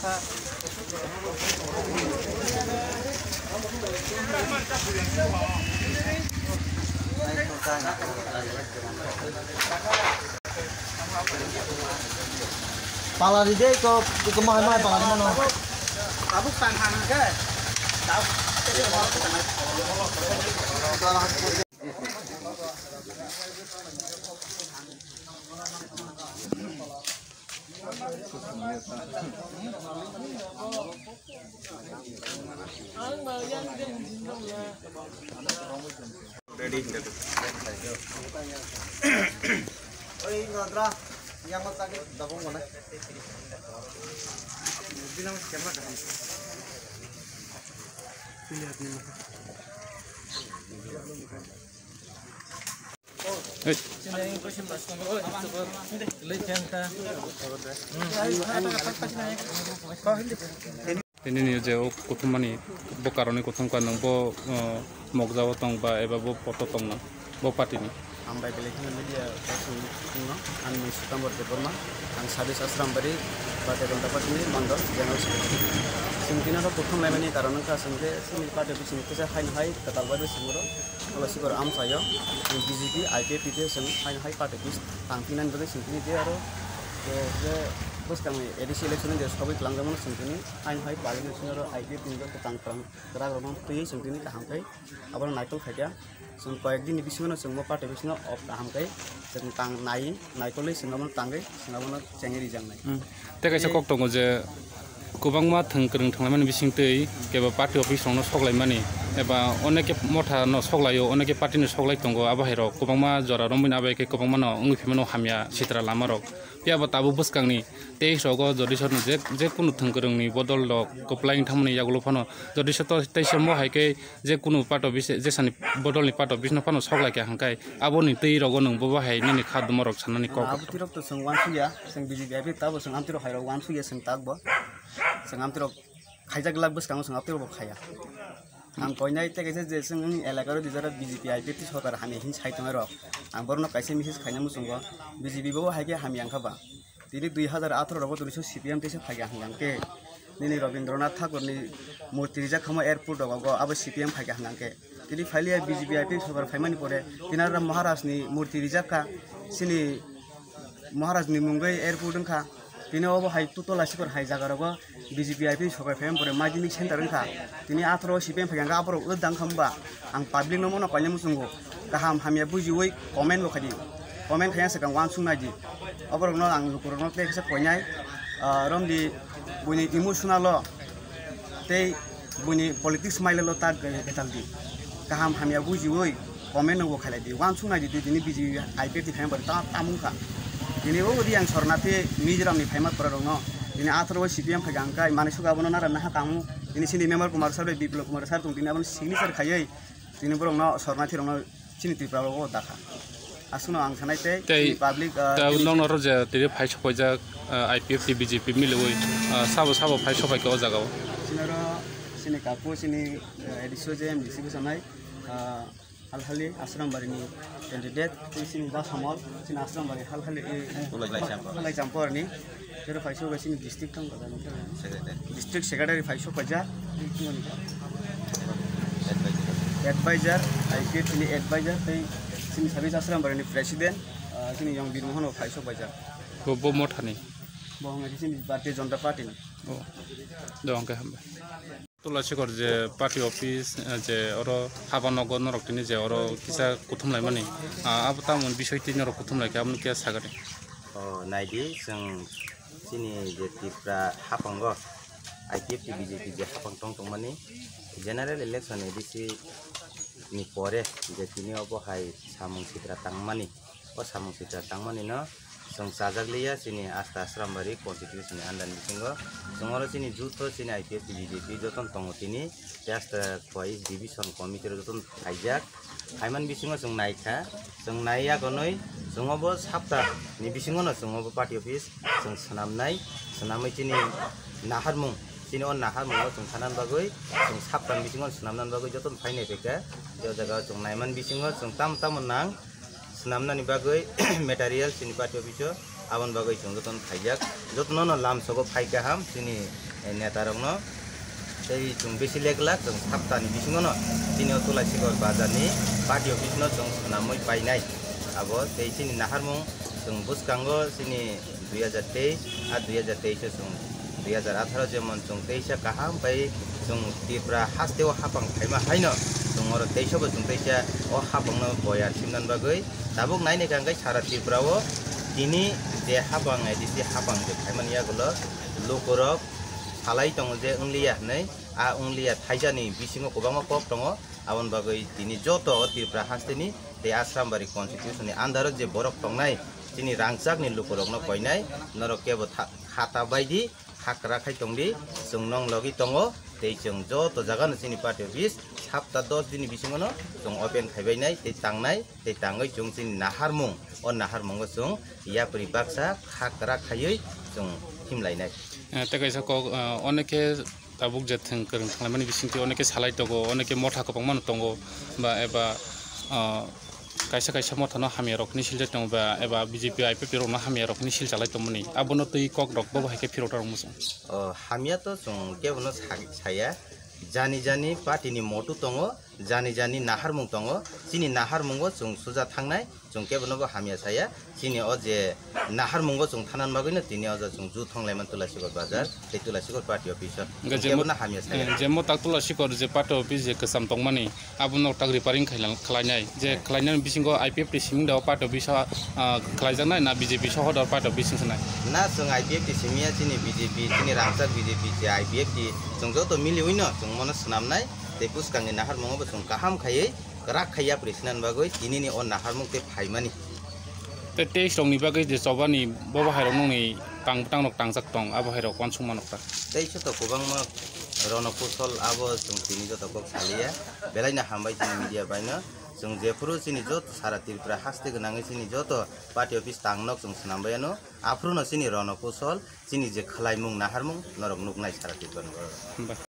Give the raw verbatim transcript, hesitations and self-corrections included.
Pala di deh, kok, kok mahal-mahal pala di mana? Tabuk tan han ke. Tabuk. Tini ni je o kuthum mani bo karoni kuthum ka nang bo, uh, mokjao tong ba eba bo poto tong nang bo party ni. Hambai belai kheno media kaising no, ang mung Sukambor Debbarma, ang Sabis Asrambari, Bharatiya Janata Party ni Mandal General Secretary. Sing tini no kuthum laimani karon wngkha sing je sini party bising kisa haino hai kwtal bai sing oro. Ola sikor amchaio, B J P, I P F T sing haino hai party bis tang pinani bagwi sing tini je aro je, je bwskang ni A D C election je sogwi twlangjakmano sing tini haino hai party ni sing oro I P F T ni tang twlang kwrak rokno twiwi sing tini kaham khe abono naikol khaikha. Chwng koyek dini bisingo no chwng bo party bisingo o kaham khe chwng tang nai, naikolwi chwng abono tangwi chwng abono chengwi rijaknai. Hmm. Tei kaisa kok tongo je kwbangma thwng kwrwng thanglaimani bisingtwi kebo party office rokno soklaimani eba oneke motha no soklaio, oneke party no soklai tongo, abo hai rok kwbangma jora romwi abo hai khe kwbangma no wngwi phaimano hamya sitra lama rok. Phiya bo tabuk bwskangni teis rogo jodi sotno je, je kunu thwng kwrwngni bodol rok kwplai wng thangmani yagulo phano jodi soto teisa mo hai khe je kunu part of bis-, jesani bodolni part of bisno phano sok lai kha hwnkhe aboni twi rogo nwng bo bahai nini kha duma rok sanani kok. Abo tirok to chwng uansukya, chwng B J P I P F T abo chwng amtwi rok hai rok uansukya chwng takbo. Chwng amtwi rok khaijak glak bwskango chwng amtwi rok bo khaya. Ang koinai tei kaisa je chwng elaka rok dijak B J P I P F T sorkar hamya hin sai tongnai rok. Ang borokno kaisa message khaina muchungo, B J P bo hai khe hamya wngkha ba. Tini dui hazar atharo rogo tini C P M teisa phaikha hwnkha hwnkhe nini Rabindranath Thakurni murti rijak khamo airport rogo abo C P M phaikha hwnkha hwnkhe tini phailiya B J P I P F T sorkar phaimani pore tini aro Maharajni murti rijak kha chini Maharajni mungwi airport wngkha tini obo hai Tutola sikor hai jaga rogo B J P I P F T sorkar phaimani pore Madhyamik center wngkha tini atharo C P M phaikha hwnkhe aborok wng tangkha hwnba ang public no mono koinai muchungo kaham hamya bujiwi comment bo khaidi. Comment khaina swkang uansuk nai di. Oborokno ang lukurokno tei kisa koinai, ah, romdi buini emotional o tei buini politics mailelo ta betal di. Kaham hamya bujiwi comment no bo khailai di. Uansuk nai di tini B J P I P F T phaima bari ta tamung kha. Tini o Riyang Sornathi Mizoram ni phaima pora rokno tini atharo C P M phaikha hwnkhe manwi suka abono nara naha kamu. Tini sini member Kumar sir bai Biplab Kumar sir tong tini abono signature khaiwi tini borokno Sornathi rokno chini Tripura o dakha. Aswkno ang sanai tei Tei chini public, ah, ta tini nokno ro je tini phai sokpaijak, ah, I P F T B J P miliwi, ah, sabo sabo phai sopaikha o jaga o. Chini oro chini kaku chini, eh, A D C o je M D C bwskanai, ah, Halhali Asrambari ni candidate tei chini Basamol chini Asrambari Halhali, eh, Kulai Champor. Kulai Champor ni. Tero phai sok bai chini district thang kha. Secretary. District secretary phai sok paijak. Advisor. Advisor, I P F T ni advisor tei chini Sabis Asrambari ni president, ah, chini Yong Birmohon bo phai sok paijak. Bo, bo mothani? Bo hwnga khe chini Bharatiya Janata Party ni. Oh. Do hwnkhe hambai. Tula sikor je party office, eh, je oro haba nogo norok tini je oro kisa kuthum laimani, ah, abo tamoni bisoi twi norok kuthum laikha, aboni khe sakani. O, naidi, chwng chini je Tripura haphango I P F T B J P je haphang tong tongmani general election A D C ni pore je tini obo hai samung sitra tangmani, o samung sitra tangmani no chwng chajak liya chini asta Asrambari constituency ni under ni bisingo. Chwng oro chini jutho chini I P F T B J P jotono tongo tini, tei asta twice division committee rok jotono phaijak. Phaimani bisingo chwng naikha, chwng naiya gonwi chwng obo sapta ni bisingo no chwng obo party office chwng swnamnai, swnamwi chini naharmung, chini o naharmungo chwng thanani bagwi chwng sapta ni bisingo swnamnani bagwi jotono phainai phaikha. O jaga o chwng naimani bisingo chwng tamo tamo nang swnamnani bagwi material chini party office o, aboni bagwi chwng jotono phaijak. Jotono no lamsogo phai kaham chini netarokno tei chwng bisi lek lak chwng saptani bisingono chini o Tulasikor bazarni party office no chwng swnamwi painai. Abo tei chini naharmung chwng bwskango chini dui hajar teis, a dui hajar teis o chwng dui hajar atharo jemon chwng teisa kaham bai chwng Tripura hasteo hapang phaima haino chwng oro teisa bo chwng teisa o hapangno boyar simnani bagwi tabuk nainai kha hwnkhe sara Tripura o tini je hapang A D C hapang je phaimani yagulo lukurok salai tongo je wngliya hwnwi, a wngliya thaisani bisingo kwbangma kok tongo, aboni bagwi tini joto o Tripura hasteni tei Asrambari constitution ni under o je borok tongnai chini rangchakni lukurokno koinai norok kebo tha-, khata baidi hagra khai tongdi, chwng nong logi tongo tei chwng joto jagano chini party office sapta dos dini bisingono chwng open khaibainai tei tangnai tei tangwi chwng chini naharmung, o naharmungo chwng yapri baksa hagra khaiwi chwng himlainai. Eh, tei kaisa kok, eh, oneke tabuk je thwng kwrwng thanglaimani bisingtwi oneke salai tongo, oneke motha kwbangma no tongo, ba eba, ah, kaisa kaisa motha no hamya rok hinwi siljak tongo, ba eba B J P I P F T rok no hamya rok hinwi silchalai tongmani, abono twi kok rok bobo hai khe phirok rok muchung. O, hamya to chwng kebo no sa-, saya, jani jani party ni motu tongo, jani jani naharmung tongo, chini naharmungo chwng suja thangnai. Chwng kebono bo hamya saya, chini o je naharmungo chwng thanani bagwino tini o je chwng ju thonglaiman Tulasikor bazar tei Tulasikor party office o. Hwnkhe chwng jemo, kebono hamya saya. Eh, jemo tak Tulasikor je party office je kwcham tongmani, abono tak repairing khailai-, khlainai. Je khlainani bisingo I P F T simi da o party office o, ah, khlaijaknai na B J P soho da o party office wngsanai? Na, chwng I P F T simi ya, chini B J P, chini rangchak B J P je I P F T, chwng joto miliwino chwng mono swnamnai tei bwskangni naharmungo bo chwng kaham khaiwi kwrak khai yapri sinani bagwi tinini o naharmung tei phaimani. Tei teis rokni bagwi je chobani bobo hai rok nokni tang bwtang rok tangjak tong, abo hai rok uansukma nokta. Teis to kwbangma rono kusol abo chwng tini joto kok saliya. Belaino hambai chini media baino. Chwng jephuru chini joto sara Tripura haste gwnangwi chini joto party office tang nok chwng swnambai ano. Aphuru no chini rono kusol, chini je khwlaimung naharmung norok nuknai sara Tripura ni borok.